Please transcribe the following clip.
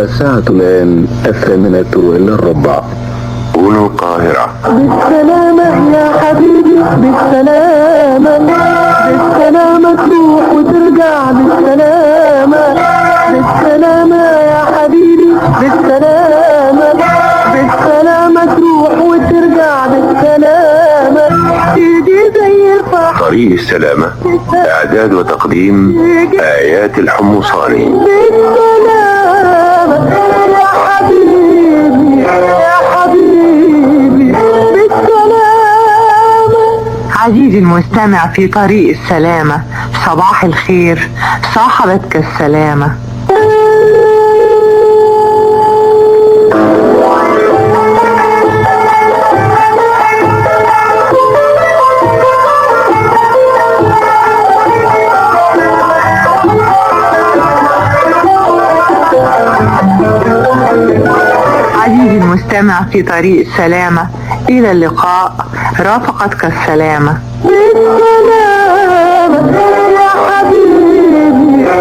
الساعة الآن 7:45. هنا القاهرة. بالسلامة يا حبيبي، بالسلامة، بالسلامة تروح وترجع بالسلامة، بالسلامة يا حبيبي، بالسلامة، بالسلامة تروح وترجع بالسلامة، ايدي زي الفرح. طريق السلامة، إعداد وتقديم آيات الحمصاني. بالسلامة يا حبيبي، يا حبيبي، بالسلامة. عزيزي المستمع في طريق السلامة، صباح الخير، صاحبتك السلامة. عزيزي المستمع في طريق السلامة، إلى اللقاء، رافقتك السلامة. بالسلامة يا حبيبي.